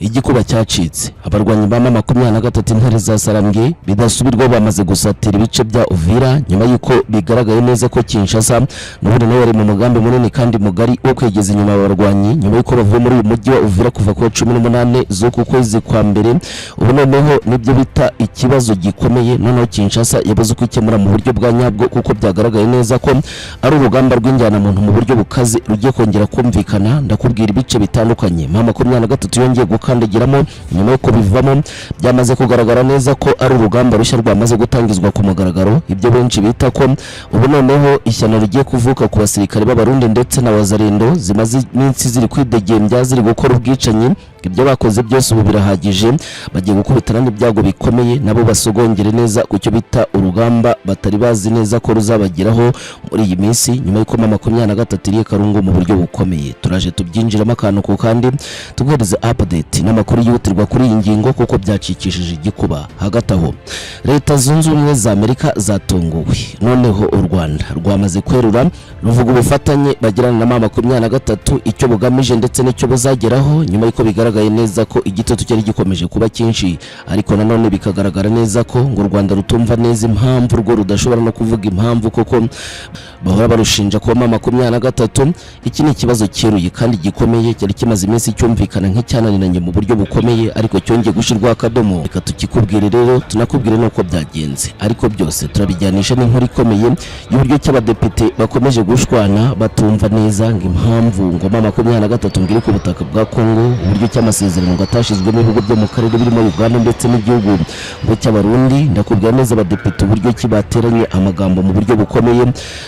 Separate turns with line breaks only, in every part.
Igikuba cyacitse. Abarwanyi ba M23, Intare za Sarambwe, bidasubirwaho bamaze gusatira ibice bya Uvira, nyuma y'uko bigaragaye neza ko Kinshasa n'ubundi nawe yari mu mugambi munini kandi mugari wo kwegeza inyuma aba barwanyi, nyuma y'uko bavuye muri uyu mujyi wa Uvira kuva ku wa 18 z'uku kwezi kwa mbere. Ubu noneho nibyo bita ikibazo gikomeye. Noneho Kinshasa yabuze uko ikemura mu buryo bwa nyabwo, kuko byagaragaye neza ko ari urugamba rw'injyanamuntu mu buryo bukaze rugiye kongera kumvikana. Ndakubwira ibice bitandukanye M23 yongeye gukandagiramo nyuma yo kubivamo. Byamaze kugaragara neza ko ari urugamba rushya rwamaze gutangizwa ku mugaragaro, ibyo benshi bita ko ubu noneho ishyano rigiye kuvuka ku basirikare b'Abarundi ndetse na Wazalendo zimaze iminsi ziri kwidegembya, ziri gukora ubwicanyi. Ibyo bakoze byose ubu birahagije, bagiye gukubitana n'ibyago bikomeye, nabo basogongere neza ku cyo bita urugamba batari bazi neza ko ruzabageraho muri iyi minsi, nyuma y'uko M23 iriye karungu mu buryo bukomeye. Turaje tubyinjiramo akantu ku kandi, tuguhereze update n'amakuru yihutirwa kuri iyi ngingo, kuko byacikishije igikuba. Hagati aho, Leta Zunze Ubumwe za Amerika zatunguwe. Noneho u Rwanda rwamaze kwerura, ruvuga ubufatanye bagirana na M23, icyo bugamije ndetse n'icyo buzageraho, nyuma y'uko bigaragaye neza ko igitutu cyari gikomeje kuba cyinshi, ariko nanone bikagaragara neza ko ngo u Rwanda rutumva neza impamvu, rwo rudashobora no kuvuga impamvu koko bahora barushinja kuba M23. Iki ni ikibazo cyeruye kandi gikomeye, cyari kimaze iminsi cyumvikana nk'icyananiranye mu buryo bukomeye, ariko cyongeye gushyirwaho akadomo. Reka tukikubwire rero, tunakubwire n'uko byagenze, ariko byose turabijyanisha n'inkuru ikomeye y'uburyo cy'abadepite bakomeje gushwana, batumva neza ngo impamvu ngo M23 ngo iri ku butaka bwa Kongo, uburyo cy'amasezerano ngo atashyizwemo ibihugu byo mu karere birimo Uganda ndetse n'igihugu ngo cy'Abarundi. Ndakubwira neza abadepite uburyo ki bateranye amagambo mu buryo bukomeye,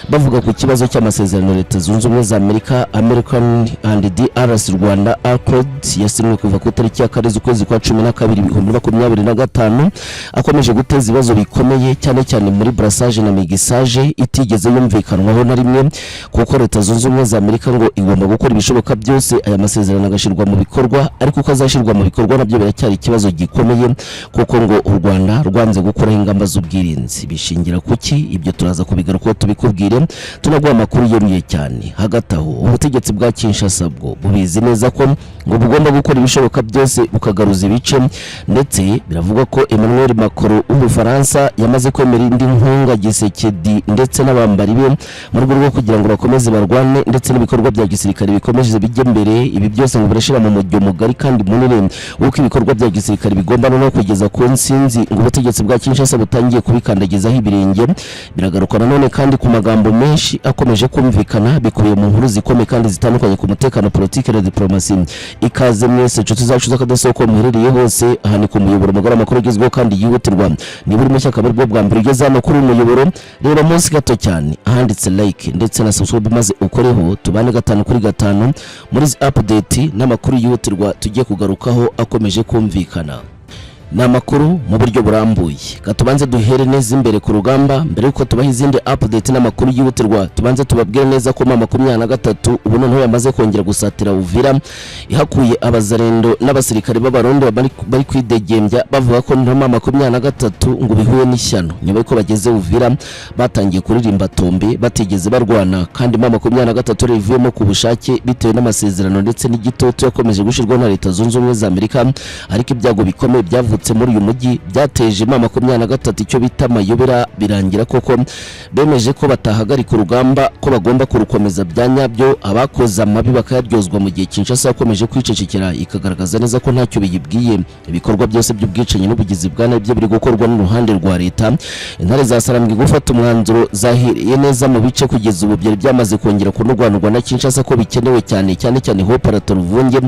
bavuga ku kibazo cy'amasezerano Leta Zunze Ubumwe za Amerika, American and DRC Rwanda Accord, yasinywe kuva ku itariki ya 4 z'ukwezi kwa 12 2025, akomeje guteza ibibazo bikomeye, cyane cyane muri brassage na mixage itigeze yumvikanwaho na rimwe, kuko Leta Zunze Ubumwe za Amerika ngo igomba gukora ibishoboka byose aya masezerano agashyirwa mu bikorwa, ariko uko azashyirwa mu bikorwa nabyo biracyari ikibazo gikomeye, kuko ngo u Rwanda rwanze gukuraho ingamba z'ubwirinzi. Bishingira kuki? Ibyo turaza kubigarukaho, tubikubwire, tunaguha amakuru yeruye cyane. Hagati aho, ubutegetsi bwa Kinshasa bwo bubizi neza ko ngo bugomba gukora ibishoboka byose bukagaruza ibice, ndetse biravugwa ko Emmanuel Macron w'Ubufaransa yamaze kwemera indi nkunga Tshisekedi ndetse n'abambari be, mu rwego rwo kugira ngo bakomeze barwane ndetse n'ibikorwa bya gisirikare bikomeje bijye mbere. Ibi byose ngo birashyira mu mujyo mugari kandi munini w'uko ibikorwa bya gisirikare bigomba noneho kugeza ku nsinzi, ngo ubutegetsi bwa Kinshasa butangiye kubikandagizaho ibirenge. Biragaruka nanone kandi ku magambo menshi akomeje kumvikana, bikubiye mu nkuru zikomeye kandi zitandukanye ku mutekano, politiki na diplomasi. Ikaze mwese, inshuti zacu z'akadasohoka, muherereye hose. Aha ni ku muyoboro mugari amakuru agezweho kandi yihutirwa. Niba uri mushya, akaba aribwo bwa mbere ugeze hano kuri uyu muyoboro, reba munsi gato cyane ahanditse like ndetse na subscribe, maze ukoreho, tubane gatanu kuri gatanu muri izi update n'amakuru yihutirwa tugiye kugarukaho akomeje kumvikana. Ni amakuru mu buryo burambuye. Katubanze duhere neza imbere ku rugamba mbere yuko tubaha izindi update n'amakuru yihutirwa. Tubanze tubabwire neza ko M23 ubu noneho yamaze kongera gusatira Uvira, ihakuye Abazarendo n'abasirikare b'Abarundi bari kwidegembya, bavuga ko na M23 ngo bihuye n'ishyano, nyuma yuko bageze Uvira batangiye kuririmba tombe batigeze barwana, kandi M23 rivuyemo ku bushake bitewe n'amasezerano ndetse n'igitutu yakomeje gushyirwaho na Leta Zunze Ubumwe za Amerika. Ariko ibyago bikomeye byavutse muri uyu mujyi byateje M23 icyo bita amayobera, birangira koko bemeje ko batahagarika urugamba, ko bagomba kurukomeza bya nyabyo, abakoze amabi bakayaryozwa, mu gihe Kinshasa yakomeje kwicecekera, ikagaragaza neza ko ntacyo biyibwiye. Ibikorwa byose by'ubwicanyi n'ubugizi bwa nabi byo biri gukorwa n'uruhande rwa leta. Intare za Sarambwe gufata umwanzuro zahereye neza mu bice kugeza ubu byari byamaze kongera kunurwanurwa na Kinshasa ko bikenewe cyane cyane cyane ho Ruvunge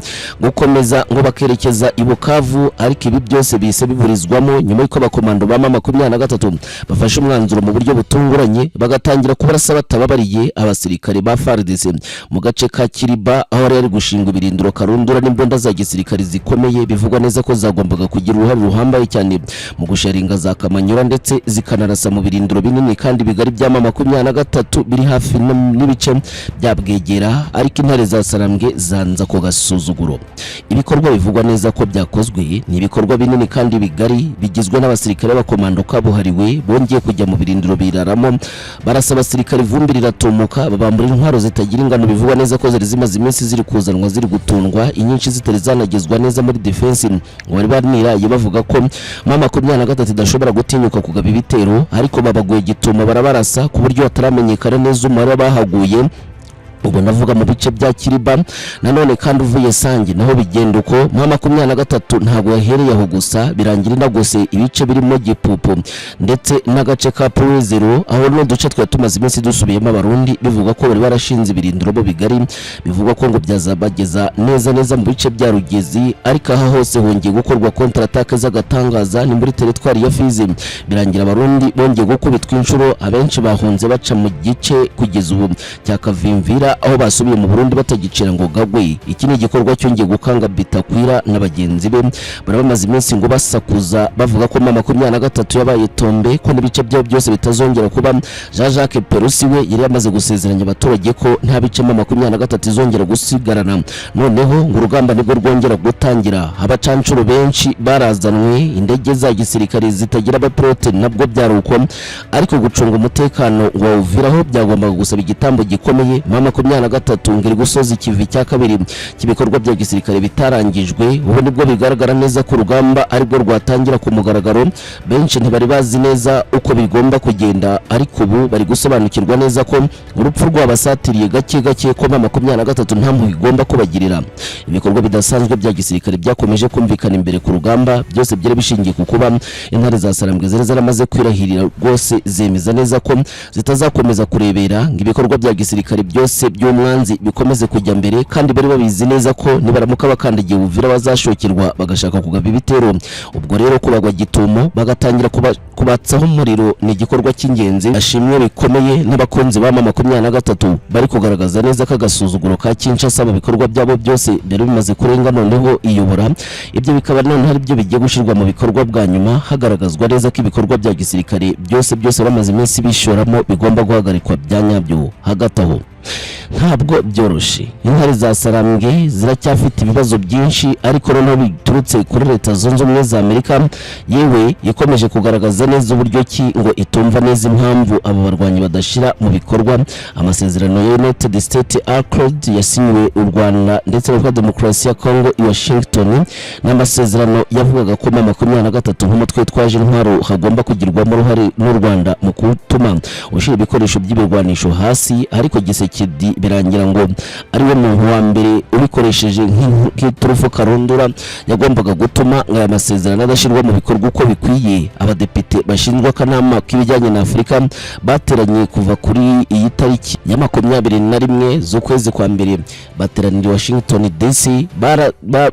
gukomeza ngo bakerekeza i Bukavu, ariko ibi byose bihise biburizwamo nyuma y'uko abakomando ba M23 bafashe umwanzuro mu buryo butunguranye, bagatangira kubarasa batababariye abasirikare ba FARDC mu gace ka Kiriba, aho yari gushinga ibirindiro karundura n'imbunda za gisirikare zikomeye, bivugwa neza ko zagombaga kugira uruhare ruhambaye cyane mu gusharinga za Kamanyura, ndetse zikanarasa mu birindiro binini kandi bigari bya M23 biri hafi n'ibice bya Bwegera, ariko Intare za Sarambwe zanza ku gasuzuguro. Ibikorwa bivugwa neza ko byakozwe ni ibikorwa binini. kandi bigari bigizwe n'abasirikare b'abakomando kabuhariwe bongeye kujya mu birindiro biraramo, barasa abasirikare, ivumbi riratumuka, babambura intwaro zitagira ingano, bivugwa neza ko zari zimaze iminsi ziri kuzanwa, ziri gutundwa, inyinshi zitari zanagezwa neza muri defense. Ngo bari baniraye bavuga ko M23 idashobora gutinyuka kugaba ibitero, ariko babaguye gitumo, barabarasa ku buryo hataramenyekana neza umubare bahaguye. Ubwo navuga mu bice bya Kiriba. Nanone kandi uvuye Sange naho bigenda uko. M23 ntabwo yahereye aho gusa, birangira inagose ibice birimo Gipupu ndetse n'agace ka Puwezero, aho n'uduce twari tumaze iminsi dusubiyemo Abarundi, bivuga ko bari barashinze ibirindiro bo bigari, bivugwa ko ngo byazabageza neza neza mu bice bya Rugezi. Ariko aha hose hongeye gukorwa contre-attaque z'agatangaza, ni muri teritwari ya Fizi. Birangira Abarundi bongeye gukubitwa inshuro, abenshi bahunze baca mu gice kugeza ubu cya Kavimvira, aho basubiye mu Burundi batagicira ngo gagwe. Iki ni igikorwa cyongeye gukanga Bitakwira na bagenzi be bari bamaze iminsi ngo basakuza bavuga ko M23 yabaye tombe, ko n'ibice byabo byose bitazongera kuba. Jean Jacques Perusi we yari yamaze gusezeranya abaturage ko nta bice M23 izongera gusigarana. Noneho ngo urugamba nibwo rwongera gutangira, abacancuro benshi barazanwe, indege za gisirikare zitagira abapilote, nabwo byari uko. Ariko gucunga umutekano ngo wawuviraho byagombaga gusaba igitambo gikomeye. M23 ngo iri gusoza ikivi cya kabiri cy'ibikorwa bya gisirikare bitarangijwe. Ubu nibwo bigaragara neza ko urugamba aribwo rwatangira ku mugaragaro. Benshi ntibari bazi neza uko bigomba kugenda, ariko ubu bari gusobanukirwa neza ko urupfu rwabasatiriye gake gake, ko M23 nta mpuhwe igomba kubagirira. Ibikorwa bidasanzwe bya gisirikare byakomeje kumvikana imbere ku rugamba, byose byari bishingiye ku kuba intare za Sarambwe zari zaramaze kwirahirira rwose, zemeza neza ko zitazakomeza kurebera ngo ibikorwa bya gisirikare byose by'umwanzi bikomeze kujya mbere, kandi bari babizi neza ko nibaramuka bakandagiye Uvira bazashokerwa bagashaka kugaba ibitero. Ubwo rero kubagwa gitumo bagatangira kubatsaho umuriro ni igikorwa cy'ingenzi ashimwe bikomeye n'abakunzi ba M23, bari kugaragaza neza ko agasuzuguro ka Kinshasa mu bikorwa byabo byose byari bimaze kurenga. Noneho iyobora ibyo bikaba noneho ari byo bigiye gushyirwa mu bikorwa bwa nyuma, hagaragazwa neza ko ibikorwa bya gisirikare byose byose bamaze iminsi bishoramo bigomba guhagarikwa bya nyabyo. Hagati aho ntabwo byoroshye, intare za Sarambwe ziracyafite ibibazo byinshi, ariko noneho biturutse kuri Leta Zunze Ubumwe za Amerika, yewe ikomeje kugaragaza neza uburyo ki ngo itumva neza impamvu abo barwanyi badashyira mu bikorwa amasezerano ya United States Accord yasinyiwe u Rwanda ndetse na Demokarasi ya Congo i Washington, n'amasezerano yavugaga ko M23 nk'umutwe witwaje intwaro hagomba kugirwamo uruhare n'u Rwanda mu gutuma ushyira ibikoresho by'ibirwanisho hasi. Ariko Tshisekedi birangira ngo ariwe muntu wa mbere ubikoresheje nk'iturufu karundura yagombaga gutuma aya masezerano adashyirwa mu bikorwa uko bikwiye. Abadepite bashinzwe akanama k'ibijyanye na Afurika bateranye kuva kuri iyi tariki ya 21 z'ukwezi kwa mbere, bateranira i Washington DC,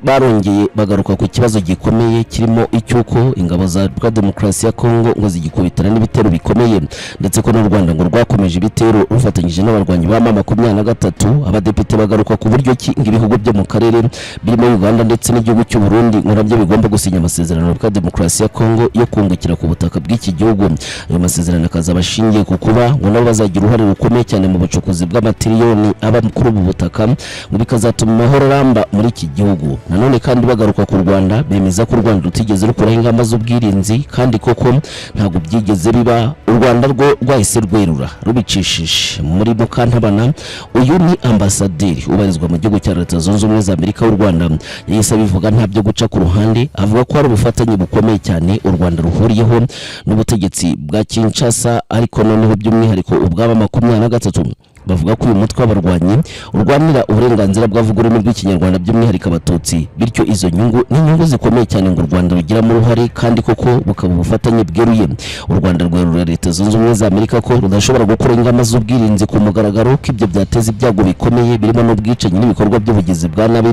barongeye bagaruka ku kibazo gikomeye kirimo icy'uko ingabo za Repubulika Demokarasi ya Kongo ngo zigikubitana n'ibitero bikomeye, ndetse ko n'u Rwanda ngo rwakomeje ibitero rufatanyije n'abarwanyi ba M23. Abadepite bagaruka ku buryo ki ngo ibihugu byo mu karere birimo Uganda ndetse n'igihugu cy'u Burundi ngo nabyo bigomba gusinya amasezerano ya Repubulika Demokarasi ya Kongo yo kungukira ku butaka bw'iki gihugu. Ayo masezerano akazaba ashingiye ku kuba ngo nabo bazagira uruhare rukomeye cyane mu bucukuzi bw'amatiriyoni aba kuri ubu butaka, ngo bikazatuma amahoro aramba muri iki gihugu. Nanone kandi bagaruka ku Rwanda, bemeza ko u Rwanda rutigeze rukuraho ingamba z'ubwirinzi, kandi koko ntabwo byigeze biba. U Rwanda rwo rwahise rwerura rubicishije muri Mukantabana. Uyu ni ambasaderi ubarizwa mu gihugu cya Leta Zunze Ubumwe za Amerika w'u Rwanda, yahise abivuga nta byo guca ku ruhande, avuga ko hari ubufatanye bukomeye cyane u Rwanda ruhuriyeho n'ubutegetsi bwa Kinshasa, ariko noneho by'umwihariko ubwaba 23. Bavuga ko uyu mutwe w'abarwanyi urwanira uburenganzira bw'abavuga ururimi rw'Ikinyarwanda, by'umwihariko Abatutsi, bityo izo nyungu ni inyungu zikomeye cyane ngo u Rwanda rugiramo uruhare, kandi koko bukaba ubufatanye bweruye. U Rwanda rwerurira Leta Zunze Ubumwe za Amerika ko rudashobora gukora ingamba z'ubwirinzi ku mugaragaro, ko ibyo byateza ibyago bikomeye birimo n'ubwicanyi n'ibikorwa by'ubugizi bwa nabi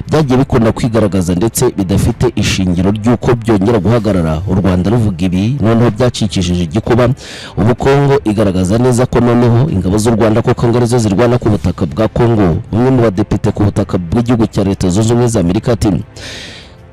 byagiye bikunda kwigaragaza, ndetse bidafite ishingiro ry'uko byongera guhagarara. U Rwanda ruvuga ibi, noneho byacikishije igikuba. Ubu Kongo igaragaza neza ko noneho ingabo z'u Rwanda koko ngo arizo zirwana ku butaka bwa Kongo. Umwe mu badepite ku butaka bw'igihugu cya Leta Zunze Ubumwe za Amerika ati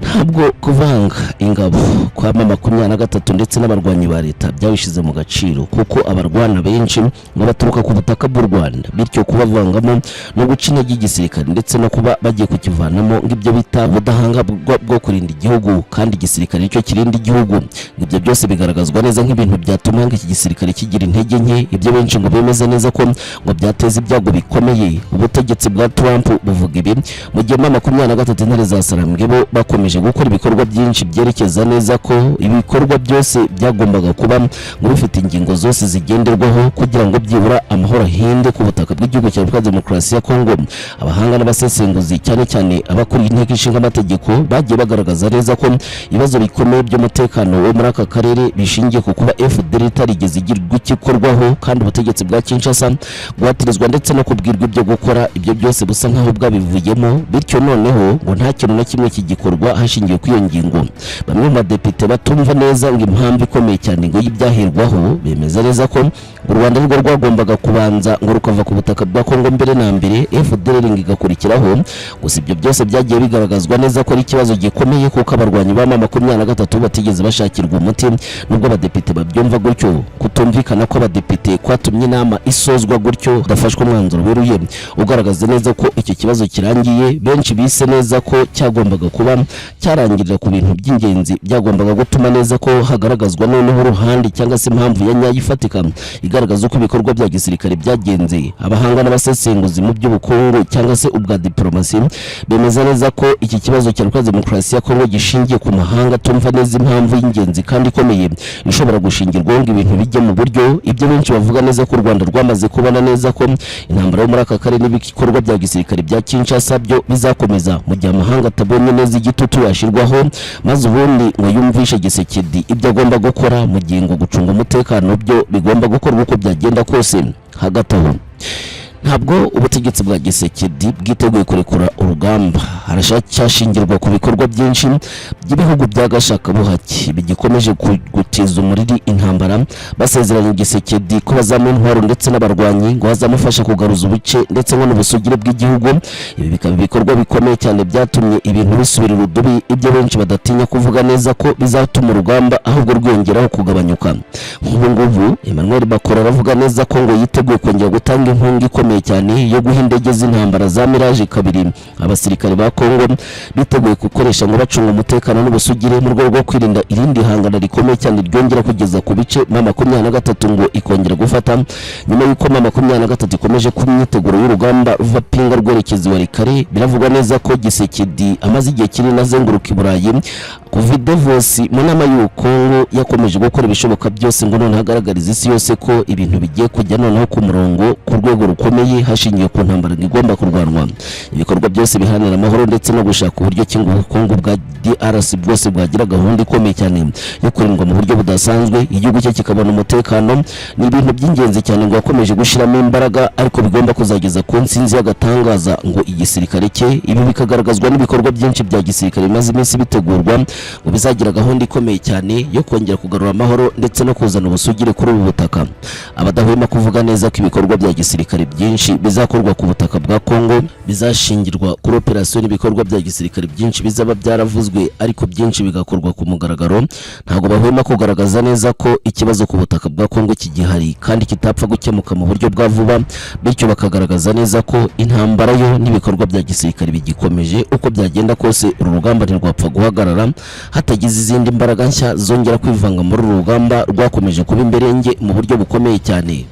Ntabwo kuvanga ingabo kwa M23 ndetse n'abarwanyi ba leta byabishyize mu gaciro, kuko abarwana benshi ngo baturuka ku butaka bw'u Rwanda, bityo kubavangamo no guca intege igisirikare ndetse no kuba bagiye kukivanamo ng'ibyo bita ubudahangarwa bwo kurinda igihugu, kandi igisirikare nicyo kirinda igihugu. Ibyo byose bigaragazwa neza nk'ibintu byatuma ngo iki gisirikare kigira intege nke, ibyo benshi ngo bemeza neza ko ngo byateza ibyago bikomeye. Ubutegetsi bwa Trump buvuga ibi mu gihe M23 Intare za Sarambwe bo bakomeje gukora ibikorwa byinshi byerekeza neza ko ibikorwa byose byagombaga kuba ngo bifite ingingo zose zigenderwaho kugira ngo byibura amahoro ahinde ku butaka bw'igihugu cya Repubulika ya Demokarasi ya Kongo. Abahanga n'abasesenguzi, cyane cyane abakuriye Inteko Ishinga Amategeko, bagiye bagaragaza neza ko ibibazo bikomeye by'umutekano wo muri aka karere bishingiye ku kuba FDLR itarigeze igirwa igikorwaho, kandi ubutegetsi bwa Kinshasa guhatirizwa ndetse no kubwirwa ibyo gukora, ibyo byose busa nkaho bwabivuyemo, bityo noneho ngo nta kintu na kimwe kigikorwa hashingiwe kuri iyo ngingo. Bamwe mu badepite batumva neza ngo impamvu ikomeye cyane ngo y'ibyahirwaho, bemeza neza ko u Rwanda rwo rwagombaga kubanza ngo rukava ku butaka bwa Kongo mbere na mbere, FDLR ngo igakurikiraho. Gusa ibyo byose byagiye bigaragazwa neza ko ari ikibazo gikomeye, kuko abarwanyi ba M23 batigeze bashakirwa umuti. Nubwo abadepite babyumva gutyo, kutumvikana kw'abadepite kwatumye inama isozwa gutyo hadafashwe umwanzuro weruye ugaragaza neza ko icyo kibazo kirangiye, benshi bise neza ko cyagombaga kuba cyarangirira ku bintu by'ingenzi byagombaga gutuma neza ko hagaragazwa noneho uruhande cyangwa se impamvu ya nyayo ifatika igaragaza uko ibikorwa bya gisirikare byagenze. Abahanga n'abasesenguzi mu by'ubukungu cyangwa se ubwa diplomasi bemeza neza ko iki kibazo cya Repubulika ya Demokarasi ya Kongo gishingiye ku mahanga atumva neza impamvu y'ingenzi kandi ikomeye ishobora gushingirwaho ngo ibintu bijye mu buryo, ibyo benshi bavuga neza ko u Rwanda rwamaze kubona neza ko intambara yo muri aka karere n'ibikorwa bya gisirikare bya Kinshasa byo bizakomeza mu gihe amahanga atabonye neza igitutu yashyirwaho, maze ubundi ngo yumvishe Tshisekedi ibyo agomba gukora, mu gihe ngo gucunga umutekano byo bigomba gukorwa uko byagenda kose. Hagati aho, ntabwo ubutegetsi bwa Tshisekedi bwiteguye kurekura urugamba. Haracyashingirwa ku bikorwa byinshi by'ibihugu bya gashakabuhake bigikomeje gutiza umuriri intambara, basezeranya Tshisekedi ko bazamuha intwaro ndetse n'abarwanyi ngo bazamufasha kugaruza ubuce ndetse ngo n'ubusugire bw'igihugu. Ibi bikaba ibikorwa bikomeye cyane byatumye ibintu bisubira irudubi, ibyo benshi badatinya kuvuga neza ko bizatuma urugamba ahubwo rwiyongeraho kugabanyuka. Nk'ubu ngubu Emmanuel Macron aravuga neza ko ngo yiteguye kongera gutanga inkunga ikomeye cyane yo guha indege z'intambara za Mirage 2 abasirikare ba Kongo biteguye gukoresha ngo bacunga umutekano n'ubusugire, mu rwego rwo kwirinda irindi hangana rikomeye cyane ryongera kugeza ku bice M23 ngo ikongera gufata, nyuma y'uko M23 ikomeje ku myiteguro y'urugamba ruva Pinga rwerekeza i Walikale. Biravugwa neza ko Tshisekedi amaze igihe kinini azenguruka i Burayi kuva i Davos mu nama y'ubukungu, yakomeje gukora ibishoboka byose ngo noneho agaragarize isi yose ko ibintu bigiye kujya noneho ku murongo ku rwego rukomeye, hashingiwe ku ntambara ngo igomba kurwanwa, ibikorwa byose biharanira amahoro ndetse no gushaka uburyo ki ngo ubukungu bwa DRC bwose bwagira gahunda ikomeye cyane yo kurindwa mu buryo budasanzwe, igihugu cye kikabona umutekano. Ni ibintu by'ingenzi cyane ngo yakomeje gushyiramo imbaraga, ariko bigomba kuzageza ku nsinzi y'agatangaza ngo igisirikare cye. Ibi bikagaragazwa n'ibikorwa byinshi bya gisirikare bimaze iminsi bitegurwa ngo bizagira gahunda ikomeye cyane yo kongera kugarura amahoro ndetse no kuzana ubusugire kuri ubu butaka. Abadahwema kuvuga neza ko ibikorwa bya gisirikare byinshi bizakorwa ku butaka bwa Kongo bizashingirwa kuri operasiyo n'ibikorwa bya gisirikare byinshi bizaba byaravuzwe, ariko byinshi bigakorwa ku mugaragaro, ntabwo bahwema kugaragaza neza ko ikibazo ku butaka bwa Kongo kigihari kandi kitapfa gukemuka mu buryo bwa vuba, bityo bakagaragaza neza ko intambara yo n'ibikorwa bya gisirikare bigikomeje. Uko byagenda kose, uru rugamba ntirwapfa guhagarara hatagize izindi mbaraga nshya zongera kwivanga muri uru rugamba rwakomeje kuba imberenge mu buryo bukomeye cyane.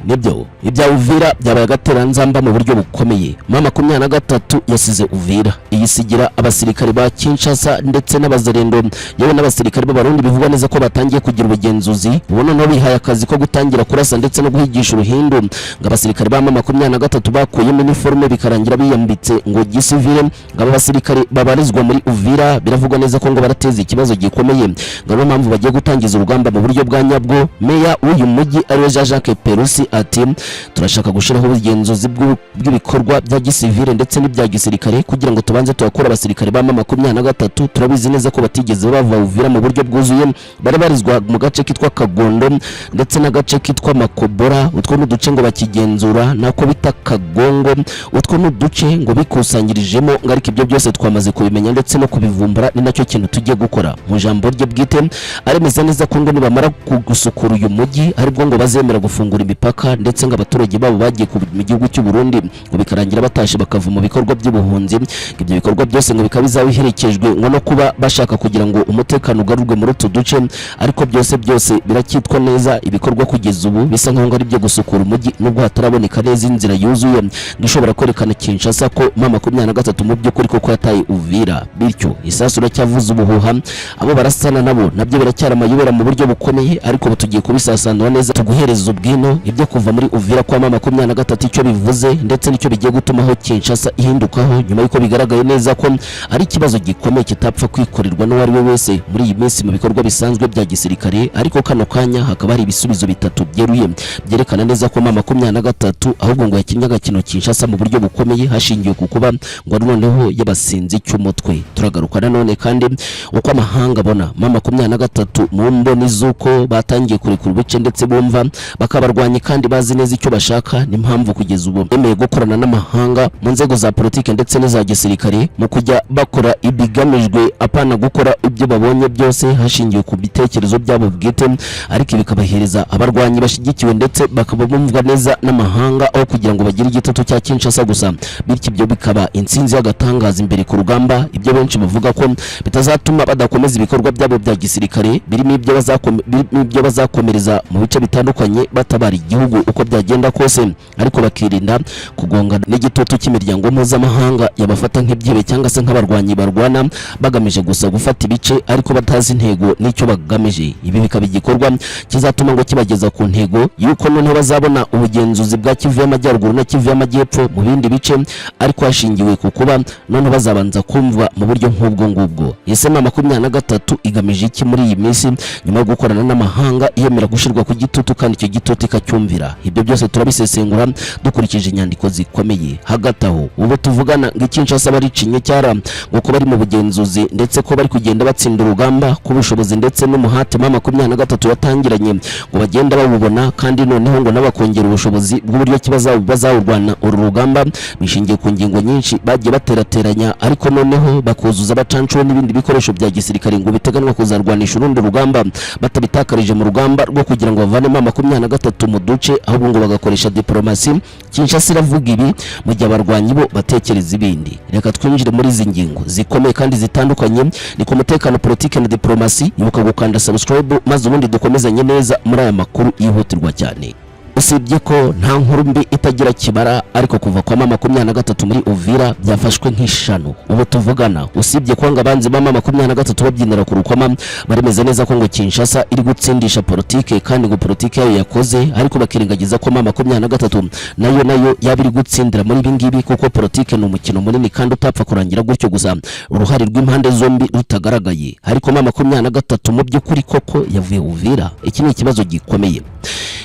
Nibyo, ibya Uvira byabaye agateranzamba mu buryo bukomeye. M23 yasize Uvira, iyisigira abasirikare ba Kinshasa ndetse n'abazarendo, yewe n'abasirikare b'Abarundi bivugwa neza ko batangiye kugira ubugenzuzi. Ubu noneho bihaye akazi ko gutangira kurasa ndetse no guhigisha uruhindu ngo abasirikare ba M23 bakuyemo iniforume, bikarangira biyambitse ngo gisivile. Ngo aba basirikare babarizwa muri Uvira biravugwa neza ko ngo barateza ikibazo gikomeye, ngo niyo mpamvu bagiye gutangiza urugamba mu buryo bwa nyabwo. Meya w'uyu mujyi ariwe Jean Jacques Perusi Ati turashaka gushyiraho ubugenzuzi bw'ibikorwa bya gisivile ndetse n'ibya gisirikare kugira ngo tubanze tuhakure abasirikare ba M23. Turabizi neza ko batigeze bava Uvira mu buryo bwuzuye, bari barizwa mu gace kitwa Kagondo ndetse n'agace kitwa Makobora. Utwo ni uduce ngo bakigenzura, nako bita Kagongo. Utwo ni uduce ngo bikusanyirijemo ngo, ariko ibyo byose twamaze kubimenya ndetse no kubivumbura, ni nacyo kintu tugiye gukora. Mu ijambo rye bwite aremeza neza ko ngo nibamara gusukura uyu mujyi aribwo ngo bazemera gufungura imipaka, ndetse ngo abaturage babo bagiye mu gihugu cy'u Burundi ngo bikarangira batashe bakava mu bikorwa by'ubuhunzi. Ngo ibyo bikorwa byose ngo bikaba bizaba biherekejwe ngo no kuba bashaka kugira ngo umutekano ugarurwe muri utu duce. Ariko byose byose biracyitwa neza ibikorwa kugeza ubu bisa nkaho ngo ari ibyo gusukura umujyi, nubwo hataraboneka neza inzira yuzuye ngo ishobora kwerekana Kinshasa ko M23 mu by'ukuri koko yataye Uvira. Bityo isasu riracyavuza ubuhuha, abo barasana nabo nabyo biracyari amayobera mu buryo bukomeye, ariko ubu tugiye kubisasanura neza, tuguhereza ubwino ibyo kuva muri Uvira kwa M23 icyo bivuze ndetse n'icyo bigiye gutumaho Kinshasa ihindukaho, nyuma y'uko bigaragaye neza ko ari ikibazo gikomeye kitapfa kwikorerwa n'uwo ari we wese muri iyi minsi mu bikorwa bisanzwe bya gisirikare. Ariko kano kanya hakaba hari ibisubizo bitatu byeruye byerekana neza ko M23 ahubwo ngo yakinnye agakino Kinshasa mu buryo bukomeye, hashingiwe ku kuba ngo ari noneho yabasinze icy'umutwe. Turagaruka nanone kandi uko amahanga abona M23 mu mboni z'uko batangiye kurekura ibice ndetse bumva bakabarwanya kandi bazi neza icyo bashaka, n'impamvu kugeza ubu bemeye gukorana n'amahanga mu nzego za politiki ndetse n'iza gisirikare mu kujya bakora ibigamijwe, apana gukora ibyo babonye byose hashingiwe ku bitekerezo byabo bwite, ariko bikabahereza abarwanyi bashyigikiwe ndetse bakaba bumvwa neza n'amahanga, aho kugira ngo bagire igitutu cya Kinshasa gusa. Bityo ibyo bikaba intsinzi y'agatangaza imbere ku rugamba, ibyo benshi bavuga ko bitazatuma badakomeza ibikorwa byabo bya gisirikare birimo ibyo bazakomereza mu bice bitandukanye batabara igihugu uko byagenda kose, ariko bakirinda kugongana n'igitutu cy'imiryango mpuzamahanga yabafata nk'ibyihebe cyangwa se nk'abarwanyi barwana bagamije gusa gufata ibice ariko batazi intego n'icyo bagamije. Ibi bikaba igikorwa kizatuma ngo kibageza ku ntego y'uko noneho bazabona ubugenzuzi bwa Kivu y'Amajyaruguru na Kivu y'Amajyepfo mu bindi bice, ariko hashingiwe ku kuba noneho bazabanza kumva mu buryo nk'ubwo ngubwo. Ese M23 igamije iki muri iyi minsi nyuma yo gukorana n'amahanga, yemera gushyirwa ku gitutu kandi icyo gitutu ikacyumvira? Ibyo byose turabisesengura dukurikije inyandiko zikomeye. Hagati aho, ubu tuvugana ngo Kinshasa baricinye cyara ngo ko bari mu bugenzuzi ndetse ko bari kugenda batsinda urugamba ku bushobozi ndetse n'umuhate M23 yatangiranye ngo bagenda bawubona, kandi noneho ngo nabo bakongera ubushobozi bw'uburyo ki bazawurwana uru rugamba, bishingiye ku ngingo nyinshi bagiye baterateranya, ariko noneho bakuzuza abacancuro n'ibindi bikoresho bya gisirikare ngo biteganwa kuzarwanisha urundi rugamba, batabitakarije mu rugamba rwo kugira ngo bavanemo 23 mu duce, ahubwo ngo bagakoresha diplomasi. Kinshasa iravuga ibi mu gihe abarwanyi bo batekereza ibindi. Reka twinjire muri izi ngingo zikomeye kandi zitandukanye, ni ku mutekano, politiki na diplomasi. Ibuka gukanda subscribe maze ubundi dukomezanye neza muri aya makuru yihutirwa cyane. Usibye ko nta nkuru mbi itagira kibara, ariko kuva kwa M23 muri Uvira byafashwe nk'ishano. Ubu tuvugana, usibye ko ngo abanzi ba M23 babyinira ku rukoma, baremeza neza ko ngo Kinshasa iri gutsindisha politike kandi ngo politike yayo yakoze, ariko bakirengagiza ko M23 nayo yaba iri gutsindira muri ibi ngibi, kuko politike ni umukino munini kandi utapfa kurangira gutyo gusa uruhare rw'impande zombi rutagaragaye. Ariko M23 mu by'ukuri koko yavuye Uvira? Iki ni ikibazo gikomeye.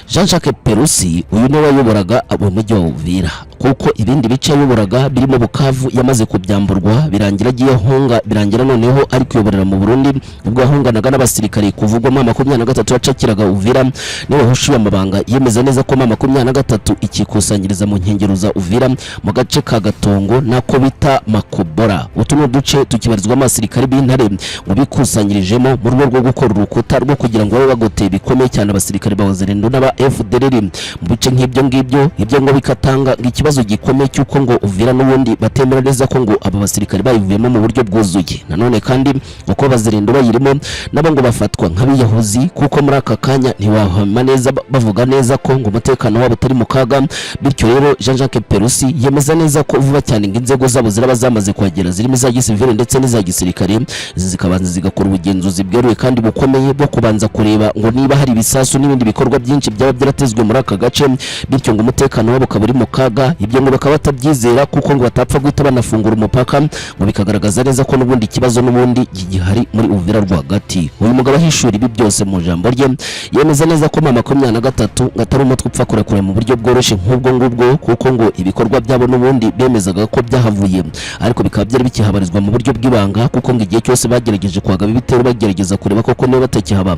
Jean Jacques Perusi, uyu niwe wayoboraga umujyi wa Uvira, kuko ibindi bice yayoboraga birimo Bukavu yamaze kubyamburwa, birangira agiye ahunga, birangira noneho ari kuyoborera mu Burundi. Ubwo yahunganaga n'abasirikare kuvugwa M23 yacakiraga Uvira, niwe wahushuye amabanga yemeza neza ko M23 ikikusanyiriza mu nkengero za Uvira mu gace ka Gatongo nako bita Makobora. Utu ni uduce tukibarizwamo abasirikare b'intare ngo bikusanyirijemo mu rwego rwo gukora urukuta rwo kugira ngo babe bagoteye bikomeye cyane abasirikare ba Wazalendo n'aba FDLR mu bice nk'ibyo ngibyo. Ibyo ngo bikatanga ngo ikibazo gikomeye cy'uko ngo Uvira n'ubundi batemera neza ko ngo aba basirikare bayivuyemo mu buryo bwuzuye. Nanone kandi uko Bazalendo bayirimo nabo ngo bafatwa nk'abiyahuzi, kuko muri aka kanya ntiwahama neza bavuga neza ko ngo umutekano wabo utari mu kaga. Bityo rero Jean Jacques Perusi yemeza neza ko vuba cyane ngo inzego zabo ziraba zamaze kuhagera, zirimo iza gisivile ndetse n'iza gisirikare. Izi zikabanza zigakora ubugenzuzi bweruye kandi bukomeye bwo kubanza kureba ngo niba hari ibisasu n'ibindi bikorwa byinshi byaba byaratezwe muri aka gace, bityo ngo umutekano wabo ukaba uri mu kaga. Ibyo ngo bakaba batabyizera, kuko ngo batapfa guhita banafungura umupaka, ngo bikagaragaza neza ko n'ubundi ikibazo n'ubundi gihari muri Uvira rwagati. Uyu mugabo ahishura ibi byose mu ijambo rye, yemeza neza ko M23 ngo atari umutwe upfa kurekura mu buryo bworoshye nk'ubwo ngubwo, kuko ngo ibikorwa byabo n'ubundi bemezaga ko byahavuye, ariko bikaba byari bikihabarizwa mu buryo bw'ibanga, kuko ngo igihe cyose bagerageje kuhagaba ibitero, bagerageza kureba koko niba batakihaba,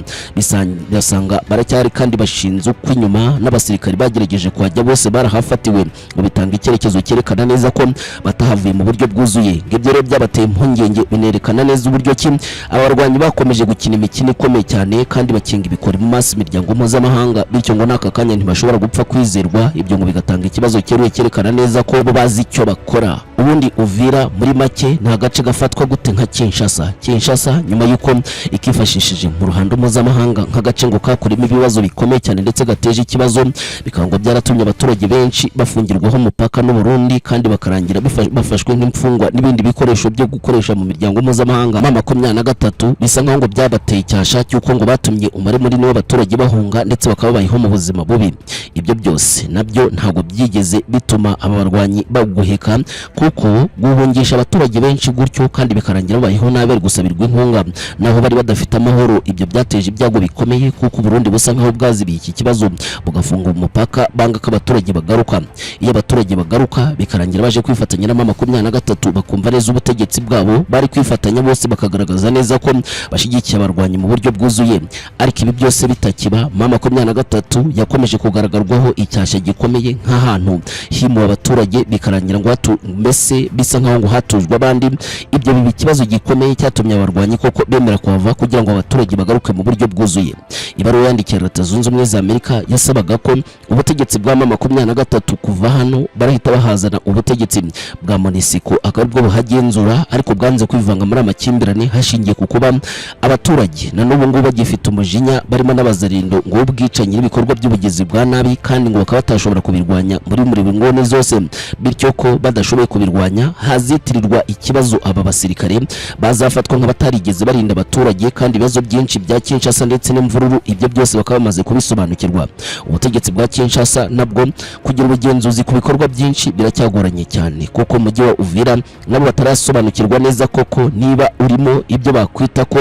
basanga baracyari kandi bashinze uko inyuma, n'abasirikari bagerageje kuhajya bose barahafatiwe, ngo bitanga icyerekezo cyerekana neza ko batahavuye mu buryo bwuzuye. Ngo ibyo rero byabateye impungenge, binerekana neza uburyo ki abarwanyi bakomeje gukina imikino ikomeye cyane kandi bakinga ibikori mu maso imiryango mpuzamahanga, bityo ngo n'aka kanya ntibashobora gupfa kwizerwa. Ibyo ngo bigatanga ikibazo cyeruye cyerekana neza ko bo bazi icyo bakora. Ubundi Uvira muri make ni agace gafatwa gute nka Kinshasa? Kinshasa nyuma y'uko ikifashishije mu ruhando mpuzamahanga nk'agace ngo kakurimo ibibazo bikomeye cyane ndetse gateje ikibazo, bikaba ngo byaratumye abaturage benshi bafungirwaho umupaka n'u Burundi, kandi bakarangira bafashwe nk'imfungwa n'ibindi bikoresho byo gukoresha mu miryango mpuzamahanga. M23 bisa nkaho ngo byabateye icyasha cy'uko ngo batumye umubare munini w'abaturage bahunga, ndetse bakaba babayeho mu buzima bubi. Ibyo byose nabyo ntabwo byigeze bituma aba barwanyi baguheka, kuko guhungisha abaturage benshi gutyo kandi bikarangira babayeho nabi, bari gusabirwa inkunga naho bari badafite amahoro, ibyo byateje ibyago bikomeye, kuko u Burundi busa nkaho bwazibiye iki kibazo, bugafunga umupaka, banga ko abaturage bagaruka. Iyo abaturage bagaruka, bikarangira baje kwifatanya na M23, bakumva neza ubutegetsi bwabo, bari kwifatanya bose, bakagaragaza neza ko bashyigikiye abarwanyi mu buryo bwuzuye. Ariko ibi byose bitakiba, M23 yakomeje kugaragarwaho icyasha gikomeye nk'ahantu himuwe abaturage, bikarangira ngo mbese bisa nkaho ngo hatujwe abandi. Ibyo biba ikibazo gikomeye cyatumye abarwanyi koko bemera kuhava kugira ngo abaturage bagaruke mu buryo bwuzuye. Ibaruwa yandikiye Leta Zunze Ubumwe za Amerika yasabaga ko ubutegetsi bwa M23 kuva hano barahita bahazana ubutegetsi bwa MONUSCO, akaba aribwo buhagenzura, ariko bwanze kwivanga muri amakimbirane, hashingiye ku kuba abaturage na n'ubu ngubu bagifite umujinya, barimo n'abazarindo ngo ubwicanyi n'ibikorwa by'ubugizi bwa nabi, kandi ngo bakaba batashobora kubirwanya muri buri nguni zose, bityo ko badashoboye kubirwanya hazitirirwa ikibazo aba basirikare, bazafatwa nk'abatarigeze barinda abaturage, kandi ibibazo byinshi bya Kinshasa ndetse n'imvururu, ibyo byose bakaba bamaze kubisobanukirwa. Ubutegetsi bwa Kinshasa nabwo kugira ubugenzuzi ku bikorwa byinshi biracyagoranye cyane, kuko umujyi wa Uvira nabo batarasobanukirwa neza koko niba urimo ibyo bakwita ko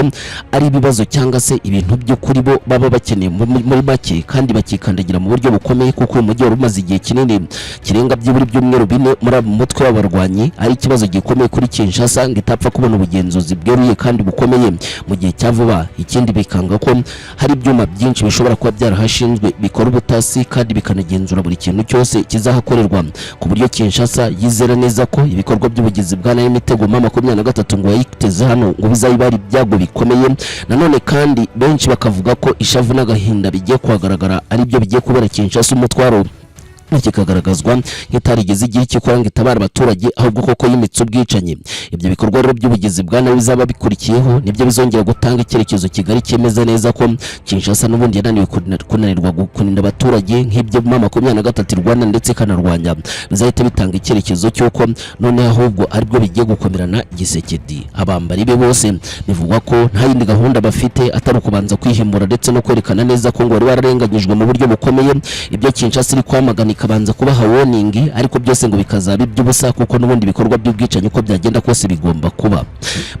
ari ibibazo cyangwa se ibintu by'ukuri bo baba bakeneye muri make, kandi bakikandagira mu buryo bukomeye, kuko uyu mujyi wari umaze igihe kinini kirenga byibura ibyumweru 4 muri abo mutwe w'abarwanyi, ari ikibazo gikomeye kuri Kinshasa ngo itapfa kubona ubugenzuzi bweruye kandi bukomeye mu gihe cya vuba. Ikindi, bikanga ko hari ibyuma byinshi bishobora kuba byarahashinzwe bikora ubutasi kandi bikanagenzura buri kintu cyose kizahakorerwa, ku buryo Kinshasa yizera neza ko ibikorwa by'ubugizi bwa nabi, imitego M23 ngo yayiteze hano, ngo bizabe ari ibyago bikomeye. Nanone kandi benshi bakavuga ko ishavu n'agahinda bigiye kuhagaragara ari byo bigiye kubera Kinshasa umutwaro, kikagaragazwa nk'itarigeze igihe icyo ikora ngo itabara abaturage, ahubwo koko yimitse ubwicanyi. Ibyo bikorwa rero by'ubugizi bwa nabi bizaba bikurikiyeho nibyo bizongera gutanga icyerekezo kigari cyemeza neza ko Kinshasa n'ubundi yananiwe kunanirwa kurinda abaturage nk'ibyo M23 irwana ndetse ikanarwanya. Bizahita bitanga icyerekezo cy'uko noneho ahubwo aribwo bigiye gukomerana Tshisekedi, abambari be bose bivugwa ko nta yindi gahunda bafite atari ukubanza kwihimura ndetse no kwerekana neza ko ngo bari bararenganyijwe mu buryo bukomeye. Ibyo Kinshasa iri kwamagana, ikabanza kubaha warning, ariko byose ngo bikazaba iby'ubusa, kuko n'ubundi ibikorwa by'ubwicanyi uko byagenda kose bigomba kuba.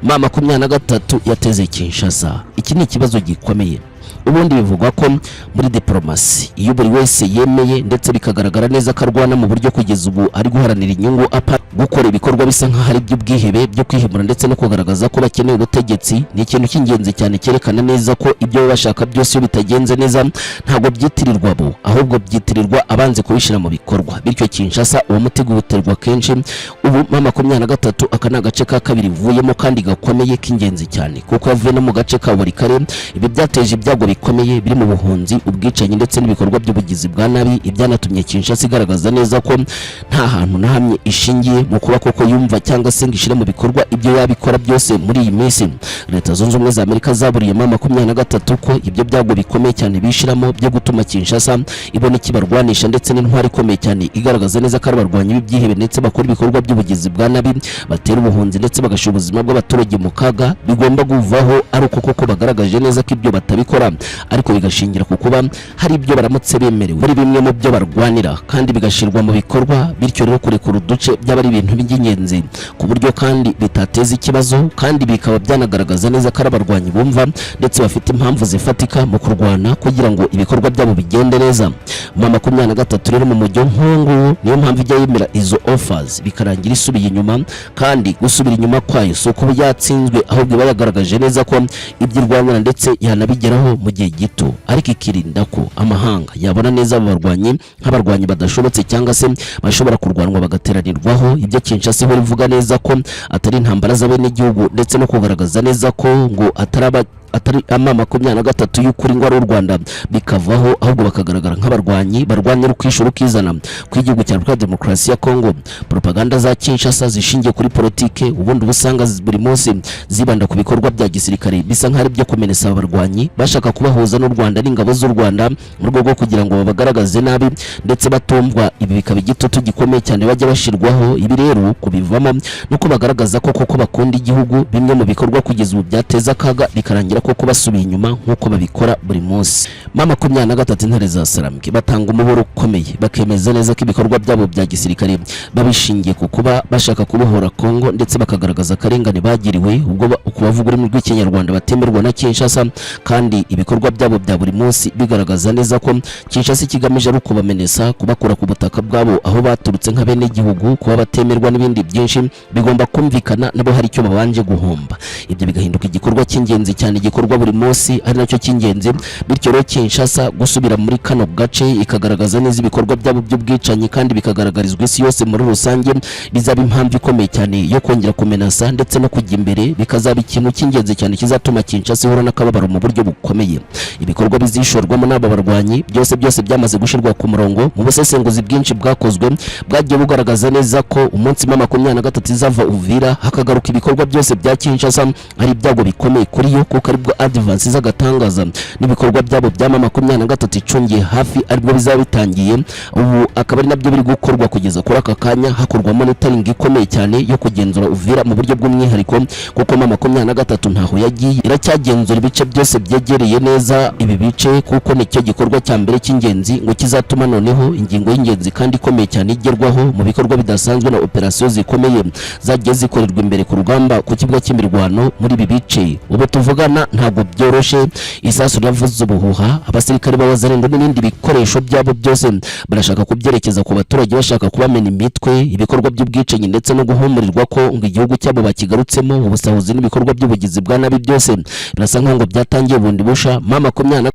M23 yateze Kinshasa, iki ni ikibazo gikomeye. Ubundi bivugwa ko muri diplomasi, iyo buri wese yemeye ndetse bikagaragara neza ko arwana mu buryo kugeza ubu ari guharanira inyungu, apa gukora ibikorwa bisa nk'aho ari iby'ubwihebe byo kwihimura ndetse no kugaragaza ko bakeneye ubutegetsi, ni ikintu cy'ingenzi cyane cyerekana neza ko ibyo baba bashaka byose, iyo bitagenze neza, ntabwo byitirirwa bo, ahubwo byitirirwa abanze kubishyira mu bikorwa. Bityo Kinshasa uwo mutego uterwa kenshi. Ubu M23 aka ni agace ka kabiri ivuyemo kandi gakomeye k'ingenzi cyane, kuko yavuye no mu gace ka Walikale. Ibi byateje ibyago bikomeye biri mu buhunzi, ubwicanyi ndetse n'ibikorwa by'ubugizi bwa nabi, ibyanatumye Kinshasa igaragaza neza ko nta hantu na hamwe ishingiye mu kuba koko yumva cyangwa se ngo ishyire mu bikorwa ibyo yabikora byose muri iyi minsi. Leta Zunze Ubumwe za Amerika zaburiye M23 ko ibyo byago bikomeye cyane bishiramo byo gutuma Kinshasa ibona ikibarwanisha ndetse n'intwari ikomeye cyane igaragaza neza ko ari abarwanyi b'ibyihebe ndetse bakora ibikorwa by'ubugizi bwa nabi, batera ubuhunzi ndetse bagashyira ubuzima bw'abaturage mu kaga, bigomba kuvaho ari uko koko bagaragaje neza ko ibyo batabikora. babikora, ariko bigashingira ku kuba hari ibyo baramutse bemerewe muri bimwe mu byo barwanira kandi bigashyirwa mu bikorwa. Bityo rero, kurekura uduce byaba ari ibintu by'ingenzi ku buryo kandi bitateza ikibazo, kandi bikaba byanagaragaza neza ko ari abarwanyi bumva ndetse bafite impamvu zifatika mu kurwana kugira ngo ibikorwa byabo bigende neza. M23 rero, mu mujyo nk'uwo nguwo, niyo mpamvu ijya yemera izo offers bikarangira isubiye inyuma. Kandi gusubira inyuma kwayo si ukuba yatsinzwe, ahubwo iba yagaragaje neza ko ibyo irwanira ndetse yanabigeraho mu gihe gito, ariko ikirinda ko amahanga yabona neza abo barwanyi nk'abarwanyi badashobotse cyangwa se bashobora kurwanwa bagateranirwaho. Ibyo Kinshasa ihora ivuga neza ko atari intambara z'abenegihugu, ndetse no kugaragaza neza ko ngo atari aba atari M23 y'ukuri, ngo ari u Rwanda, bikavaho, ahubwo bakagaragara nk'abarwanyi barwanira ukwishyura ukizana kw'igihugu cya Repubulika ya Demokarasi ya Kongo. Propaganda za Kinshasa zishingiye kuri politike ubundi uba usanga buri munsi zibanda ku bikorwa bya gisirikare bisa nk'aho ari ibyo kumenesa abarwanyi, bashaka kubahuza n'u Rwanda n'ingabo z'u Rwanda mu rwego rwo kugira ngo babagaragaze nabi ndetse batumvwa. Ibi bikaba igitutu gikomeye cyane bajya bashyirwaho. Ibi rero kubivamo nuko bagaragaza ko koko bakunda igihugu, bimwe mu bikorwa kugeza ubu byateza akaga, bikarangira koko basubiye inyuma nk'uko babikora buri munsi. M23, Intare za Sarambwe, batanga umuburo ukomeye, bakemeza neza ko ibikorwa byabo bya gisirikare babishingiye ku kuba bashaka kubohora Kongo, ndetse bakagaragaza akarengane bagiriwe ubwo ku bavuga ururimi rw'Ikinyarwanda batemerwa na Kinshasa. Kandi ibikorwa byabo bya buri munsi bigaragaza neza ko Kinshasa ikigamije ari ukubamenesa, kubakura ku butaka bwabo aho baturutse nk'abenegihugu, kuba batemerwa n'ibindi byinshi. Bigomba kumvikana nabo hari icyo babanje guhomba, ibyo bigahinduka igikorwa cy'ingenzi cyane gikorwa buri munsi, ari nacyo cy'ingenzi. Bityo rero, Kinshasa gusubira muri kano gace ikagaragaza neza ibikorwa byabo by'ubwicanyi kandi bikagaragarizwa isi yose muri rusange, bizaba impamvu ikomeye cyane yo kongera kumenasa ndetse no kujya imbere, bikazaba ikintu cy'ingenzi cyane kizatuma Kinshasa ihura n'akababaro mu buryo bukomeye. Ibikorwa bizishorwamo n'aba barwanyi byose byose byamaze gushyirwa ku murongo. Mu busesenguzi bwinshi bwakozwe, bwagiye bugaragaza neza ko umunsi M23 izava Uvira hakagaruka ibikorwa byose bya Kinshasa, ari ibyago bikomeye kuri yo, kuko aribwo advance z'agatangaza n'ibikorwa byabo bya M23 icungiye hafi aribwo bizaba bitangiye. Ubu akaba ari nabyo biri gukorwa kugeza kuri aka kanya, hakorwa monitoring ikomeye cyane yo kugenzura Uvira mu buryo bw'umwihariko, kuko M23 ntaho yagiye, iracyagenzura ibice byose byegereye neza ibi bice, kuko nicyo gikorwa cya mbere cy'ingenzi ngo kizatuma noneho ingingo y'ingenzi kandi ikomeye cyane igerwaho mu bikorwa bidasanzwe na operasiyo zikomeye zagiye zikorerwa imbere ku rugamba ku kibuga cy'imirwano muri ibi bice. Ubu tuvugana ntabwo byoroshye, isasu riravuza ubuhuha. Abasirikare b'Abazarendo n'ibindi bikoresho byabo byose barashaka kubyerekeza ku baturage, bashaka kubamena imitwe. Ibikorwa by'ubwicanyi ndetse no guhumurirwa ko ngo igihugu cyabo bakigarutsemo, ubusahuzi n'ibikorwa by'ubugizi bwa nabi byose birasa nkaho ngo byatangiye bundi busha. Ma makumyabiri na